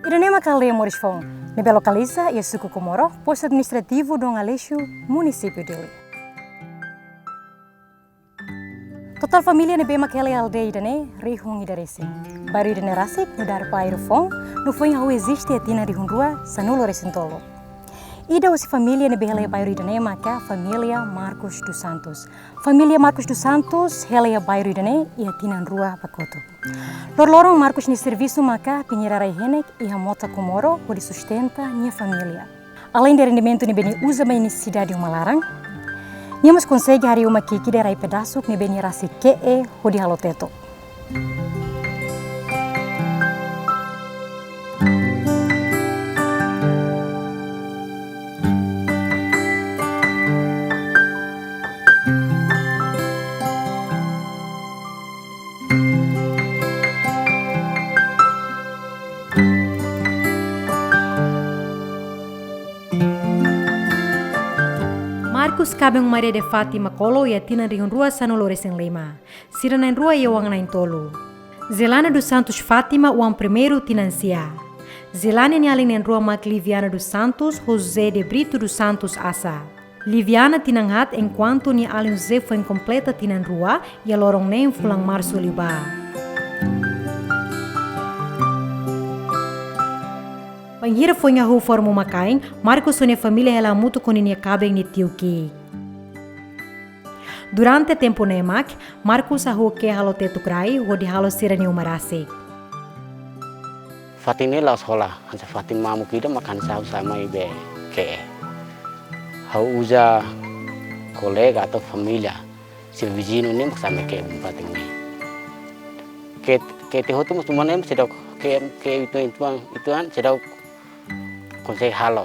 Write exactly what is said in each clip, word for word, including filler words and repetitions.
Ida-ne'e maka aldeia Moris Foun, ne'ebé lokaliza iha suku Comoro, postu administrativu Dom Aleixo, munisípiu Dili. Totál família ne'ebé mak hela iha aldeia ida-ne'e rihun ida resin. Bairru ida-ne'e rasik nu'udar Bairru Foun, no foin hahú eziste iha tinan rihun rua sanulu resin tolu. Ida husi família ne'ebé hela iha bairru ida-ne'e maka família Marcos dos Santos. Família Marcos dos Santos hela iha bairru ida-ne'e iha tinan rua ba kotuk. Loroloron Marcos nia servisu maka penyeira rai-henek iha mota Comoro hodi sustenta nia família. Aleinde rendimentu ne'ebé nia uza ba nia nesesidade uma laran, nia mós konsege harii uma ki'ik ida rai pedasuk ne'ebé nia rasik ke'e hodi halo teto. Marcos kaben Maria de Fátima Colo iha tinan rihun rua sanulu resin lima. Sira na'in-rua iha oan na'in-tolu. Zelane dos Santos Fátima oan primeiru, tinan sia. Zelane nia alin na'in-rua mak Liviana dos Santos, José de Brito dos Santos Asa. Liviana tinan haat, enkuantu nia alin José foin kompleta tinan rua iha loron neen fulan Marsu liubá. Bainhira foin hahú forma uma-kain, Marcos ho nia família hela hamutuk ho ninia kaben nia tiu ki'ik. Durante tempu ne'e mak, Marcos hahú ke'e halo tetuk rai hodi halo sira-nia uma rasik. Fatin ne'e la'ós hola, hanesan fatin mamuk ida mak hanesan ha'u sai mai be ke'e. Ha'u uza kolega atau família, sira viziñu ne'e mak sai mai ke'e fatin ne'e. Ke'e, ke'e tiha hotu mós uma ne'e seidauk ke'e, ke'e uitoan, uitoan, uitoan seidauk konsege halo.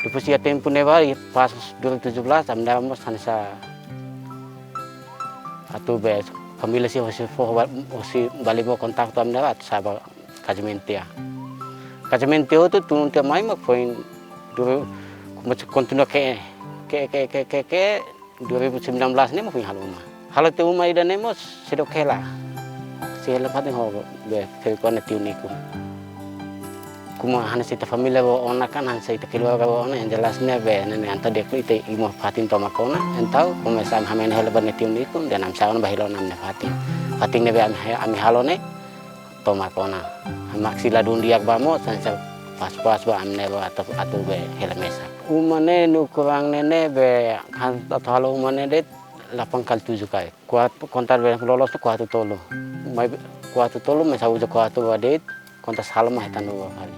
Depois iha tempu ne'ebá, iha pas dua ribu tujuh belas, ami-nia avó mós hanesan atu be família sira hosi foho ba, hosi Bali ba kontaktu ami-nia avó atu sai ba kazamentu tiha. Kazamentu tiha hotu tun tiha mai mak foin dua ribu, komesa kontinua ke'e, ke'e, ke'e, ke'e, ke'e, ke'e, dua ribu sembilan belas ne'e mak foin halo uma. Halo tiha uma ida-ne'e mós seidauk hela. Sei hela fatin ho be ferik-oan nia tiu-nia ikun. Kuma hanesan ita família ba ona kan, hanesan ita keluarga ba ona, yang jelas ne'e be ne'e, ne'e entaun di'ak liu ita imo fatin tomak ona, entaun komesa ami hameno hela ba nia tiu-nia ikun, dehan ami sa'e ona ba hela ona ami-nia fatin. Fatin ne'ebé ami, ami halo ne'e, tomak ona. Mak sei ladún di'ak ba mós, hanesan pas-pas ba ami-nia avó atu, atu be hela mesak. Uma ne'e nia ukuran ne'e ne'e be, kan atu halo uma ne'e de'it delapan kali tujuh karik. Kuartu, kontar be loloos ne'e kuartu tolu. Mai be kuartu tolu, mesak uza kuartu ba de'it, kontar sala mak hetan dua kali.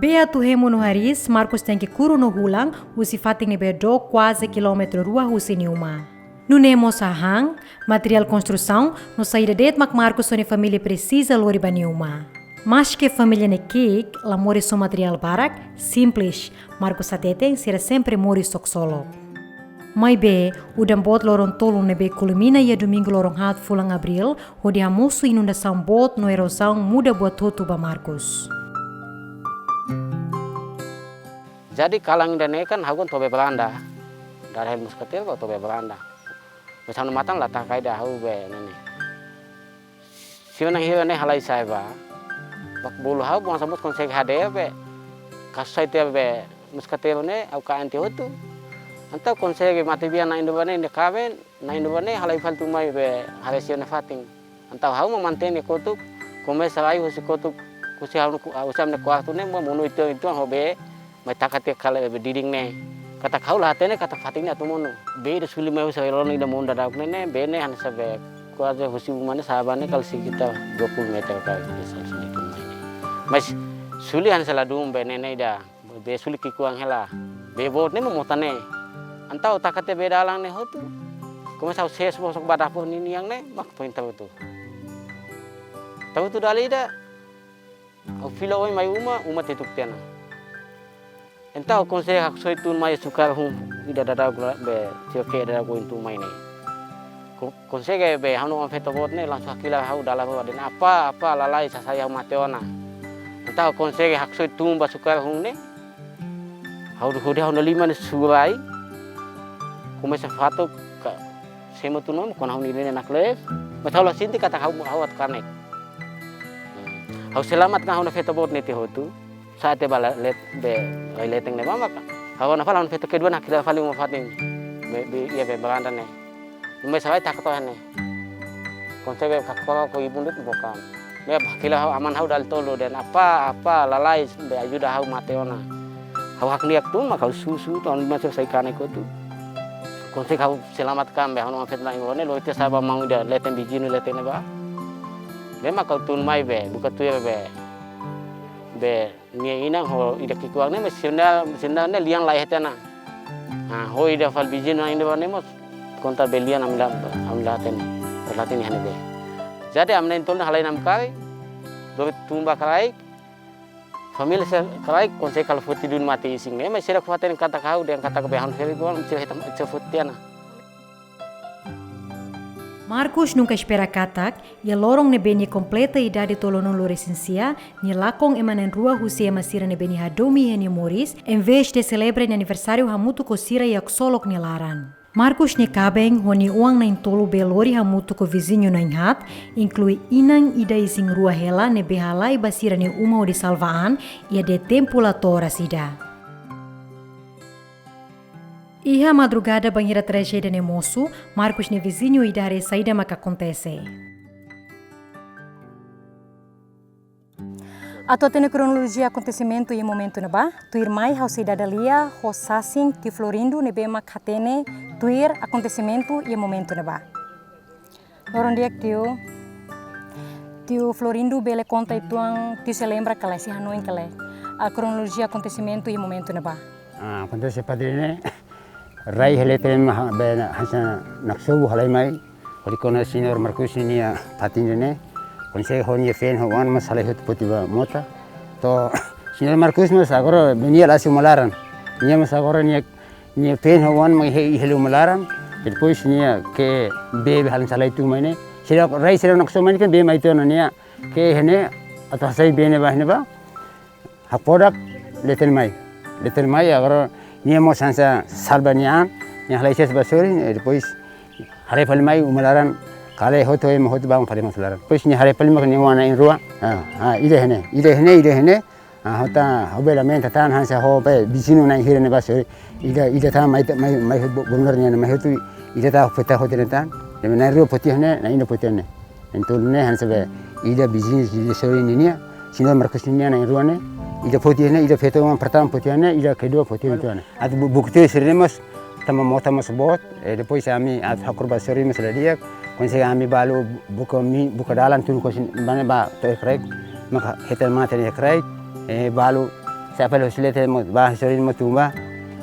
Bee atu hemu no hariis, Marcos tenke kuru no hulan husi fatin ne'ebé dook kuaze kilómetru rua husi nia uma. Nune'e mós hahán, materiál konstrusaun, no saida de'it mak Marcos ho nia família presiza lori ba nia uma. Maske família ne'e ki'ik, la moris ho materiál barak, simples, Marcos hateten sira sempre moris ho ksolok. Maibé, udan boot loron tolu ne'ebé kulmina iha domingu loron haat fulan Abríl, hodi hamosu inundasaun boot no erozaun muda buat hotu ba Marcos. Jadi kalan ida-ne'e kan ha'u kan to'o bee baranda. Dala hela muskateiru ba to'o bee baranda. Mesak no matan la taka ida ha'u be ne'e ne'e. Simu na'in hira ne'e halai sa'e ba. Bak bolu ha'u buan samut konsege hadeer be. Kasu sai tiha be muskateiru ne'e ha'u ka'en tiha hotu. Entaun konsege matebian na'in-rua ba ne'e, ne'e kaben, na'in-rua ba ne'e halai fali tun mai be haree simu nia fatin. Entaun ha'u mak mantein nia kotuk, komesa rai husi kotuk, husi ha'u, husi ami-nia kuartu ne'e, mak monu uitoan-uitoan ho bee, mai taka tiha kala be didin ne'e. Katak ha'u la hatene katak fatin ne'e atu monu. Bee ida suli mai husi rai-loron ida monu daudauk ne'e ne'e, bee ne'e hanesan be kuaze husi uma ne'e sa'e ba ne'e kala sekitar dua puluh meter ka, bisa suli tun mai ne'e. Mas suli hanesan ladún bee ne'e ne'e ida. Bee suli ki'ikoan hela. Bee boot ne'e mak mota ne'e. Entaun taka tiha bee dalan ne'e hotu. Komesa ha'u sees bosok ba dapur ninian ne'e, mak foin tau hotu. Tau hotu dala ida, ha'u fila oin mai uma, uma tetuk tiha ona. Entaun konsege haksoit tun mai sukaer hun ida daudauk be, sio ke daudauk ohin tun mai ne'e. Ko-, konsege be ha'u-nia oan feto boot ne'e langsung hakilar ha'u dala rua dehan, "Apá, apá, lalais, sasán ha'u mate ona." Entaun konsege haksoit tun ba sukaer hun ne'e. Ha'u hodi ha'u-nia liman ne'e surai. Komesa fatuk ka semo tun ona, kona ha'u-nia liman ne'e naklees. Mas ha'u la sente katak ha'u, ha'u atu kanek. Ha'u selamat ka ha'u-nia feto boot ne'e tiha hotu. Sa'e tiha ba la-, let-, be, rai leten ne'ebá maka. Ha'u-nia fali ha'u-nia feto kedua hakilar fali uma fatin. Be, be, iha be baranda ne'e. Uma sa'e taka to'o ne'e. Konsege be kakora ko ibun de'it bokan. Ne'e hakilar ha'u aman ha'u dala tolu dehan, "Apá, apá, lalais, be ajuda ha'u mate ona." Ha'u hakneak tun maka ha'u susu tun, mas sai kanek hotu. Konsege ha'u selamat kan be ha'u-nia oan feto na'in-rua ne'e, lori tiha sa'e ba maun ida leten viziñu leten ne'ebá. Be maka ha'u tun mai be, buka tuir be. Be nia inan ho ida ki'ikoan ne'e, mas sinal, sinal ne'e lian la iha tiha ona. Ah, ho ida fali viziñu na'in-rua ne'e mós konta be lian ami la, ami la hatene. La hatene iha ne'ebé. Jadi ami na'in-tolu ne'e halai namkari, dobe tun ba kraik, família sira kraik, konsege kala foti duni mate-isin ne'e, mas sira hatene katak ha'u dehan katak be ha'u-nia ferik ne'e, sira hetan, sira foti tiha ona. Marcos nunka espera katak, iha loron ne'ebé nia kompleta idade tolunulu-resin-sia, nia lakon ema na'in-rua husi ema sira ne'ebé nia hadomi iha nia moris, envezde selebra nia aniversáriu hamutuk ho sira iha ksolok nia laran. Marcos nia kaben ho nia oan na'in-tolu be lori hamutuk ho viziñu na'in-haat, inklui inan ida isin-rua hela ne'ebé halai ba sira-nia uma hodi salva an, iha de'it tempu la to'o oras ida. Iha madrugada bainhira trajédia ne'e mosu, Marcos nia viziñu ida haree saida maka akontese. Atu hatene kronolojia akontesimentu iha momentu ne'ebá, tuirmai ha'u sei dada lia ho sasin tiu Florindo ne'ebé mak hatene tuir akontesimentu iha momentu ne'ebá. Loron di'ak tiu. Tiu Florindo bele konta uitoan, tiu sei lembra ka lae, sei hanoin ka lae, a kronolojia akontesimentu iha momentu ne'ebá. Ah, akontese padre ne'e, rai iha leten ne'e, be hanesan naksobu halai mai, hodi kona señór Marcos ninia fatin ne'e, konsege ho nia feen ho oan mós halai hotu foti ba mota. To'o señór Marcos mós agora be nia la iha uma laran. Nia mós agora nia, nia feen ho oan mak iha, iha uma laran. Depois nia ke'e bee be halai sai tun mai ne'e. Sira rai sira naksobu mai ne'e ke'e bee mai tiha ona, nia ke'e iha ne'e, atu hasai bee ne'ebá iha ne'ebá. Hafodak, leten mai. Leten mai, agora nia mós hanesan salva nia an, nia halai sees ba sorin, e depois haree fali mai uma laran, kala hotu, ema hotu ba fali mós laran. Depois nia haree fali mai nia oan na'in-rua. Ah, ah, ida iha ne'e, ida iha ne'e, ida iha ne'e. Ah, hota, ha'u be lamenta tan hanesan ho be viziñu na'in-hira ne'ebá sorin. Ida, ida tan mai, mai, mai bo-, bonor nia mai hotu, ida tan foti hotu ne'e tan. Ne'ebé na'in-rua foti iha ne'e, na'in-ida foti iha ne'e. Entaun ne'e hanesan be ida viziñu ida sorin ninia, señór Marcos ninia na'in-rua ne'e, ida foti iha ne'e, ida feto oan pertama foti iha ne'e, ida kedua foti iha ne'e. Atu bu-, buka tuir sira-ne'e mós, tanba mota mós boot, e depois ami atu hakur ba sorin mós la di'ak, konsege ami balu buka mi-, buka dalan tun ho sin bane ba to'o iha kraik, maka hetan mate iha kraik, e balu sa'e fali hosi leten mós ba sorin mós tun ba,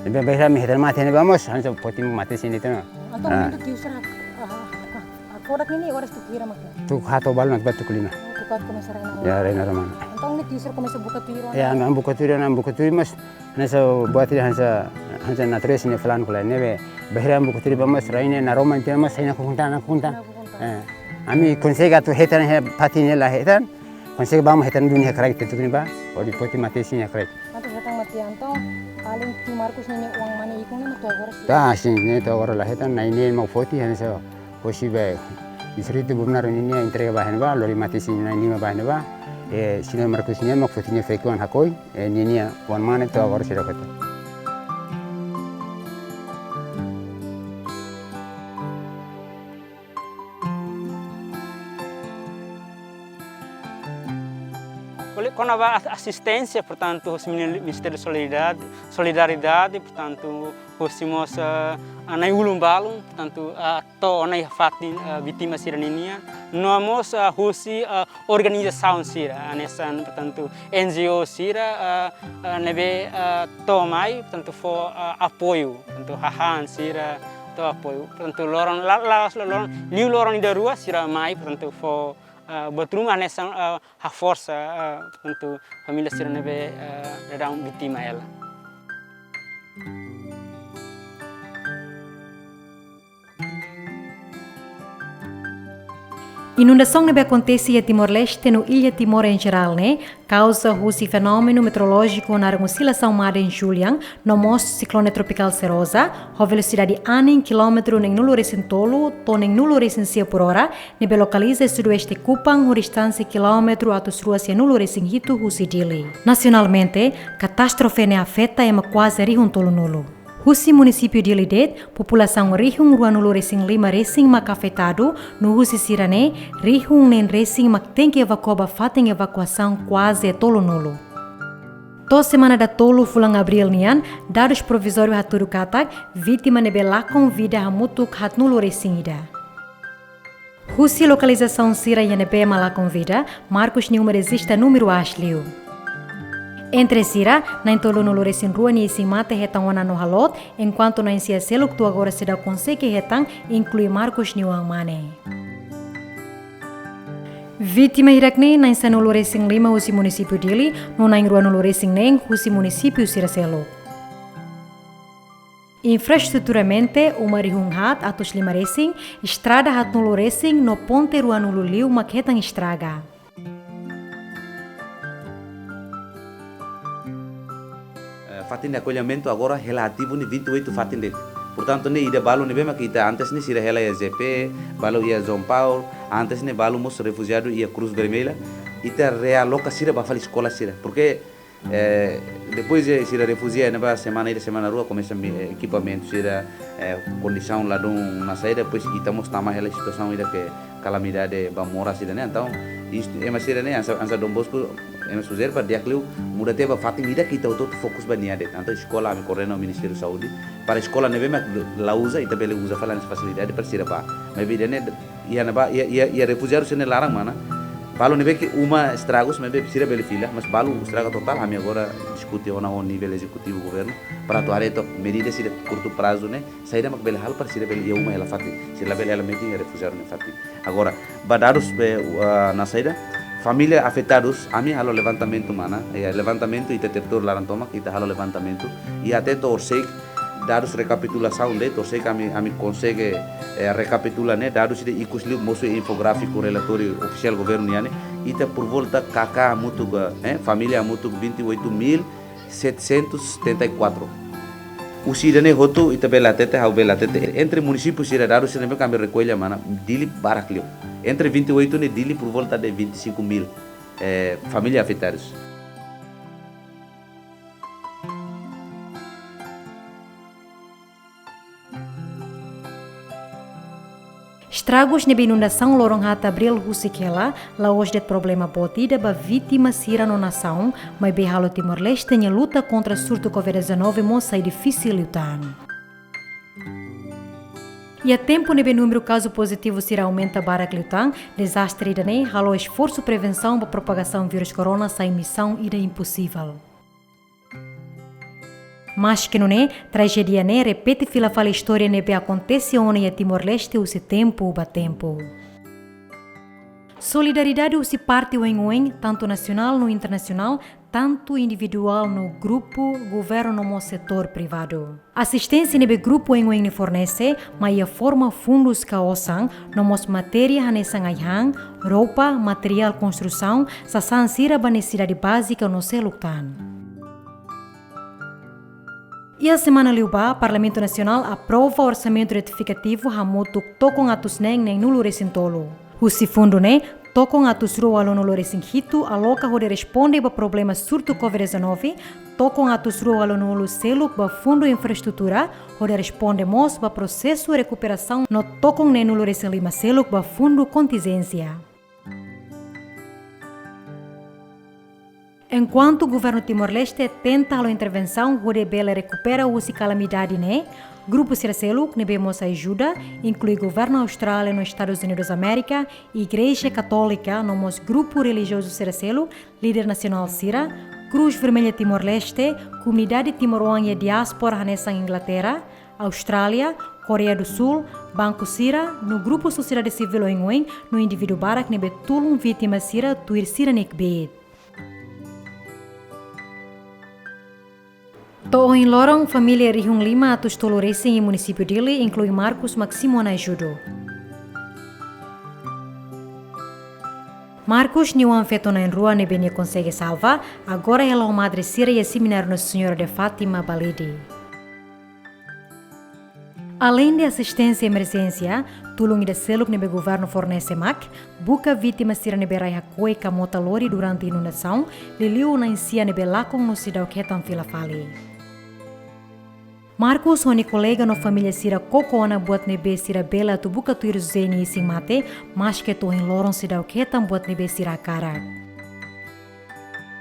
be, be ami hetan mate ne'ebá mós, hanesan foti mate isin ne'e tan. Entaun, ah, momentu tiu sira, ah, ah, ah, hafodak ne'e oras tuku hira mak? Tuku haat to'o balu mak ba tuku lima. Oh, tuku haat komesa rai naroman. Ya, rai naroman. Entaun ne'e tiu sira komesa buka tuir ona? Ya, ami buka tuir ona, ami buka tuir mós. Hanesan buat ida hanesan, hanesan natureza nia flan kula ne'ebé. Bainhira ami buka tuir ba mós rai ne'e naroman tiha ona mós sai nakukun tan, nakukun tan. Nakukun tan. Eh, ami konsege atu hetan iha fatin ne'e la hetan. Konsege ba mós hetan duni iha kraik tetuk ne'ebá. Hodi foti mate isin iha kraik. Atu hetan mate, entaun alin tiu Marcos ninia oan mane ikun ne'e mak to'o agora sei? Tá, sin, ne'e to'o agora la hetan, na'in neen mak foti, hanesan hosi be distritu Bobonaro ninia entrega ba iha ne'ebá, lori mate isin na'in lima ba iha ne'ebá. E señór Marcos nian mak foti nia ferik-oan hakoi, e ninia oan mane to'o agora seidauk hetan. Kona-, kona-ba as-, asisténsia, portantu, hosi Mini-, Ministériu Solidariedade, Solidariedade, portantu, hosi mós, ah, ah, na'in-ulun balun, portantu, ah, to'o ona iha fatin, ah, vítima sira ninian, no mós, ah, hosi, ah, organizasaun sira, hanesan, portantu, N G O sira, ah, ah, ne'ebé, ah, to'o mai, portantu, fó, ah, apoiu, portantu, hahán sira, tau apoiu. Portantu, loron la, la, loron, liu loron ida rua sira mai, portantu, fó, eh, buat ruma hanesan, eh, haforsa, eh, portantu, família sira ne'ebé, eh, daudaun vítima hela. Inundasaun ne'ebé akontese iha Timor-Leste no Ilha Timor em geral ne'e, kauza husi fenómenu meteorolójiku naran oscilação Madden-Julian, no mós siklone tropikál Seroja, ho velosidade anin kilómetru neenulu resin tolu to'o neenulu resin sia por ora, ne'ebé lokaliza iha sudoeste Kupang, ho distánsia kilómetru atus rua sianulu resin hitu husi Dili. Nasionalmente, katástrofe ne'e afeta ema kuaze rihun tolunulu. Husi munisípiu Dili de'it, populasaun rihun ruanulu resin lima resin mak afetadu, no husi sira-ne'e, rihun neen resin mak tenke evakua ba fatin evakuasaun kuaze tolunulu. To'o semana datolu fulan Abríl nian, dadus provizóriu hatudu katak, vítima ne'ebé lakon vida hamutuk haatnulu resin ida. Husi lokalizasaun sira iha ne'ebé ema lakon vida, Marcos nia uma rejista númeru aas liu. Entre sira, na'in tolunulu resin rua nia isin-mate hetan ona no haloot, enkuantu na'in sia seluk to'o agora seidauk konsege hetan, inklui Marcos nia oan-mane. Vítima hirak-ne'e na'in sanulu resin lima husi munisípiu Dili, no na'in ruanulu resin neen husi munisípiu sira seluk. Infraestruturamente, uma rihun haat atus lima resin, estrada haatnulu resin no ponte ruanulu liu mak hetan estraga. Eh, fatin de akollamentu agora hela ativu ne'e vinte e oito fatin de'it. Portantu, ne'e ida balu ne'ebé mak ita antes ne'e sira hela iha J P, balu iha João Paulo, antes ne'e balu mós refujiadu iha Cruz Vermelha, ita realoka sira ba fali eskola sira. Porke, eh, depois de sira refujia ne'ebá semana ida semana rua komesa mi-, eh, ekipamentu sira, eh, kondisaun ladún ona saida, depois ita mós tama hela situasaun ida ke kalamidade ba moras ida ne'e. Entaun, istu, ema sira-ne'e, hanesan, hanesan Don Bosco, ema sujere para di'ak liu muda tiha ba fatin ida ke ita hotu-hotu fokus ba nia de'it. Entaun, eskola, ami koordena ho Ministériu Saúde, para eskola ne'ebé mak la uza, ita bele uza fali hanesan fasilidade para sira bá. Maibé ida-ne'e, iha ne'ebá, iha, iha, iha refujiadu sira-nia laran mana. Balu ne'ebé ke uma estragus, maibé sira bele fila, mas balu estraga totál, ami agora diskute ona ho nivel ezekutivu governu, para atu haree took medida sira kurtu prazu ne'e, saida mak bele halo para sira bele iha uma hela fatin. Sira labele hela metin iha refujiadu nia fatin. Agora, ba dadus be, ah, ona saida, família afetadus, ami halo levantamentu mana, iha levantamentu iha territóriu laran tomak, ita halo levantamentu, iha até to'o horiseik, dadus rekapitulasaun de'it, horiseik ami, ami konsege, eh, rekapitula ne'e, dadus ida ikus liu mosu infográfiku relatóriu ofisiál governu nian ne'e, ita por volta K K hamutuk, eh, família hamutuk vinte e oito mil setecentos setenta e quatro. Husi ida-ne'e hotu, ita bele hatete, ha'u bele hatete. Entre munisípiu sira dadus sira ne'ebé ke ami rekolla mana, Dili barak liu. Entre vinte e oito ne'e Dili por volta de vinte e cinco mil, eh, família afetadus. Estragus ne'ebé inundasaun loron haat Abríl husik hela, la'ós de'it problema boot ida ba vítima sira no nasaun, maibé halo Timor-Leste nia luta kontra surtu covid dezanove mós sai difisil liután. Iha tempu ne'ebé númeru kazu pozitivu sira aumenta barak liután, dezastre ida-ne'e halo esforsu prevensaun ba propagasaun vírus corona sai misaun ida imposivel. Maske nune'e, trajédia ne'e repete fila fali istória ne'ebé akontese ona iha Timor-Leste husi tempu ba tempu. Solidariedade husi parte oioin, tantu nasionál no internasionál, tantu individuál no grupu, governu no mós setór privadu. Asisténsia ne'ebé grupu oioin ne'e fornese, mai iha forma fundus ka osan, no mós matéria hanesan ai-han, roupa, materiál konstrusaun, sasán sira ba nesesidade bázika no seluk tan. Iha semana liubá, Parlamentu Nasionál aprova orsamentu retifikativu hamutuk tokon atus neen neenulu resin tolu. Husi fundu ne'e, tokon atus rua ualunulu resin hitu aloka hodi responde ba problema surtu covid dezanove, tokon atus rua ualunulu seluk ba fundu infraestrutura, hodi responde mós ba prosesu rekuperasaun no tokon neenulu resin lima seluk ba fundu kontinjénsia. Enkuantu governu Timor-Leste tenta halo intervensaun hodi bele rekupera husi kalamidade ne'e, grupu sira seluk ne'ebé mós ajuda, inklui governu Austrália no Estadus Unidus Amérika, Igreja Katólika, no mós grupu relijiozu sira seluk, líder nasionál sira, Cruz Vermelha Timor-Leste, komunidade timoroan iha diáspora hanesan Inglaterra, Austrália, Koreia do Súl, banku sira, no grupu sosiedade sivíl oioin, no indivíduu barak ne'ebé tulun vítima sira tuir sira-nia kbiit. To'o ohin loron, família rihun lima atus tolu resin iha munisípiu Dili, inklui Marcos, mak simu ona ajuda. Marcos nia oan-feto na'in-rua ne'ebé nia konsege salva, agora hela ho madre sira iha semináriu Nossa Senhora de Fátima, Balide. Aleinde asisténsia emerjénsia, tulun ida seluk ne'ebé governu fornese mak buka vítima sira ne'ebé rai hakoi ka mota lori durante inundasaun, liuliu na'in-sia ne'ebé lakon no seidauk hetan fila fali. Marcos ho nia kolega no família sira koko ona buat ne'ebé sira bele atu buka tuir José nia isin-mate, maske to'o ohin loron seidauk hetan buat ne'ebé sira hakarak.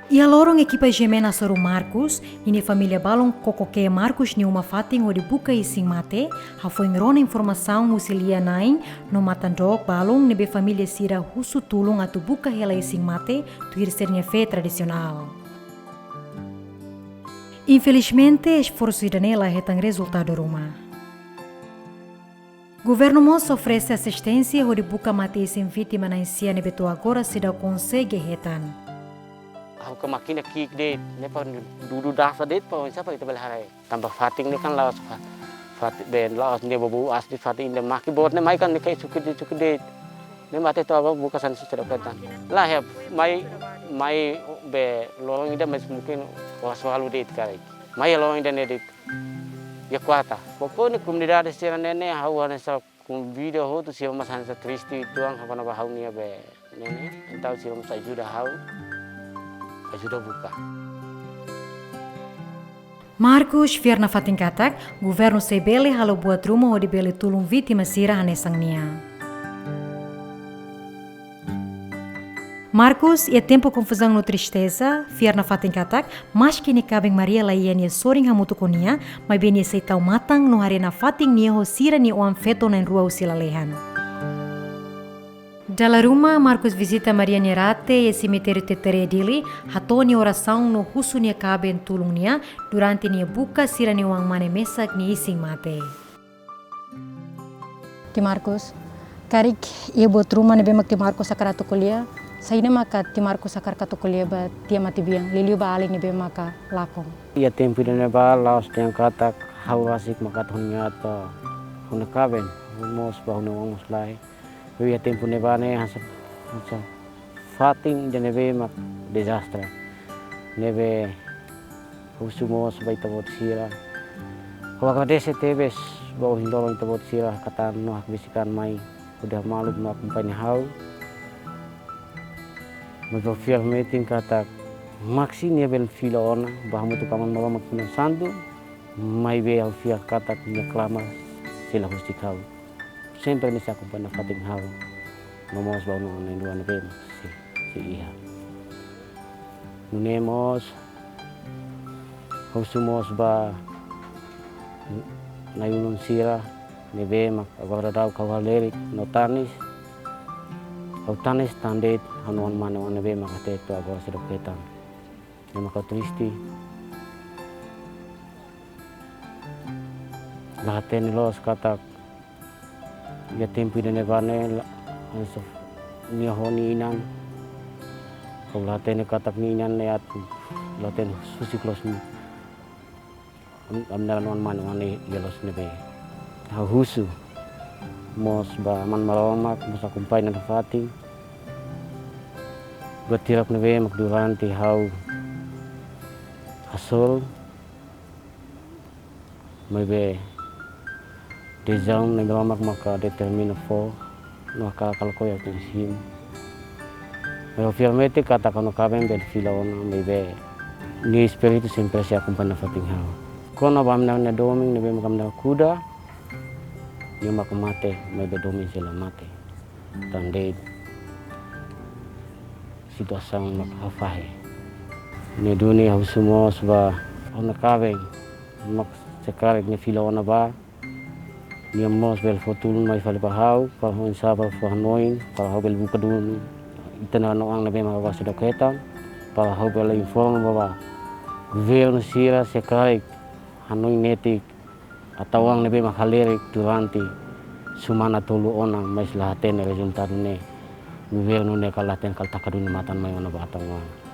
Iha loron ekipa GMN hasoru Marcos, ninia família balun koko ke'e Marcos nia uma-fatin hodi buka isin-mate, hafoin rona informasaun husi lia-na'in no matan-dook balun ne'ebé família sira husu tulun atu buka hela isin-mate tuir sira-nia fé tradisionál. Infelizmente, esforsu ida-ne'e la hetan rezultadu ruma. Governu mós oferese asisténsia hodi buka mate-isin vítima na'in-sia ne'ebé to'o agora seidauk konsege hetan. Ha'u ka mákina ki'ik de'it, ne'e para dudu dasa de'it, para oinsá para ita bele haree. Tanba fatin ne'e kan la'ós fa-, fatin be la'ós ne'e bobo as di fatin ida maki boot ne'e mai kan ne'e kai suku de'it, suku de'it. Ne'e mate to'o agora buka hanesan seidauk hetan. Lae, mai, mai be loron ida mais mungkin oras ualu de'it karik. Mai loron ida-ne'e de'it. Iha kuarta. Pokoknya komunidade sira-ne'e ne'e ha'u hanesan konvida hotu sira mós hanesan triste uitoan kona-ba ha'u-nia be ne'e ne'e. Entaun sira mós ajuda ha'u, ajuda buka. Marcos fiar nafatin katak governu sei bele halo buat ruma hodi bele tulun vítima sira hanesan nia. Marcos, iha tempu konfuzaun no tristeza, fiar nafatin katak, maske nia kaben Maria la iha nia sorin hamutuk ho nia, maibé nia sei tau matan no haree nafatin nia ho sira-nia oan-feto na'in-rua husi lalehan. Dala ruma, Marcos vizita Maria nia rate iha semitériu Tetere, Dili, hato'o nia orasaun no husu nia kaben tulun nia durante nia buka sira-nia oan-mane mesak nia isin-mate. Ti Marcos, karik iha buat ruma ne'ebé mak Ti Marcos hakarak atu ko'alia, saida maka Ti Marcos hakarak atu ko'alia ba Tia Matebian, liuliu ba alin ne'ebé maka lakon. Iha tempu ida-ne'ebá la'ós dehan katak ha'u rasik maka atu hanoin aat ba ha'u-nia kaben, mós ba ha'u-nia oan mós lae. Iha tempu ne'ebá ne'e hanesan, hanesan fatin ida ne'ebé mak dezastre. Ne'ebé husu mós ba ita-boot sira. Ha'u agradese tebes ba ohin loron ita-boot sira hakatan no hakbesik an mai hodi hamaluk no akompaña ha'u. Maibé ha'u fiar metin katak maski nia bele fila ona ba hamutuk ho Aman Maromak mak fila santu, maibé ha'u fiar katak nia klamar sei la husik ha'u. Sempre nia sei akompaña nafatin ha'u. No mós ba ha'u-nia oan na'in-rua ne'ebé sei, sei iha. Nune'e mós, ha'u husu mós ba na'i-ulun sira ne'ebé mak agora daudaun ha'u halerik no tanis. Ha'u tanis tan de'it ha'u-nia oan-mane oan ne'ebé mak até to'o agora seidauk hetan. Ne'e mak ha'u triste. La hatene loos katak iha tempu ida-ne'ebá ne'e la, hanesan nia ho nia inan. Ha'u la hatene katak nia inan ne'e atu, la hatene husik loos nia. Am-, ami-nia oan-mane oan ne'e iha loos ne'ebé. Ha'u husu mós ba Aman Maromak mós akompaña nafatin buat hirak ne'ebé mak durante ha'u hasoru. Maibé desizaun ne'ebé Maromak maka determina fó, no hakarak halo ko'alia ho ita-nia isin. Maibé ha'u fiar metin katak ha'u-nia kaben bele fila ona, maibé nia espíritu sempre sei akompaña nafatin ha'u. Kona-ba ami-nia domin ne'ebé maka ami-nia kuda, nia maka mate, maibé domin sei la mate. Tan de'it situasaun mak hafahe. Ne'e duni ha'u husu mós ba ha'u-nia kaben mak se karik nia fila ona bá, nia mós bele fó tulun mai fali ba ha'u, para ha'u oinsá para fó hanoin, para ha'u bele buka duni ita-nia oan ne'ebé mak agora seidauk hetan, para ha'u bele informa ba, ba governu sira se karik hanoin netik Atan-oan ne'ebé mak halerik durante semana tolu ona, mais la hatene rezultadu ne'e. Governu ne'e kala hatene kala taka duni matan mai ona ba atan-oan.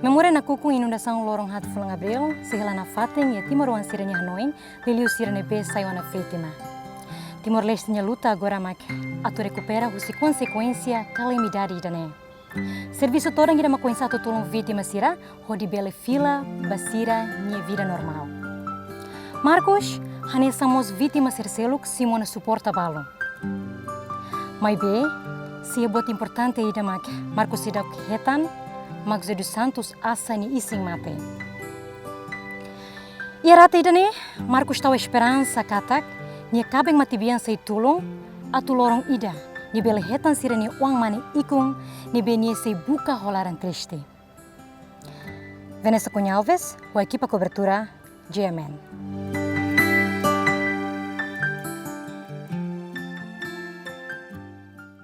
Memória nakukun inundasaun loron haat fulan Abríl sei hela nafatin iha timoroan sira-nia hanoin, liuliu sira ne'ebé sai ona vítima. Timor-Leste nia luta agora mak atu rekupera husi konsekuénsia kalamidade ida-ne'e. Servisu todan ida mak oinsá atu tulun vítima sira hodi bele fila ba sira-nia vida normál. Marcos hanesan mós vítima sira seluk simu ona suporta balu. Maibé, sei iha buat importante ida mak Marcos seidauk hetan, mak José dos Santos Asa nia isin mate. Iha rate ida-ne'e, Marcos tau esperansa katak nia kaben matebian sei tulun atu loron ida nia bele hetan sira-nia oan-mane ikun ne'ebé nia sei buka ho laran triste. Vanessa Cunha Alves, ho ekipa kobertura G M N.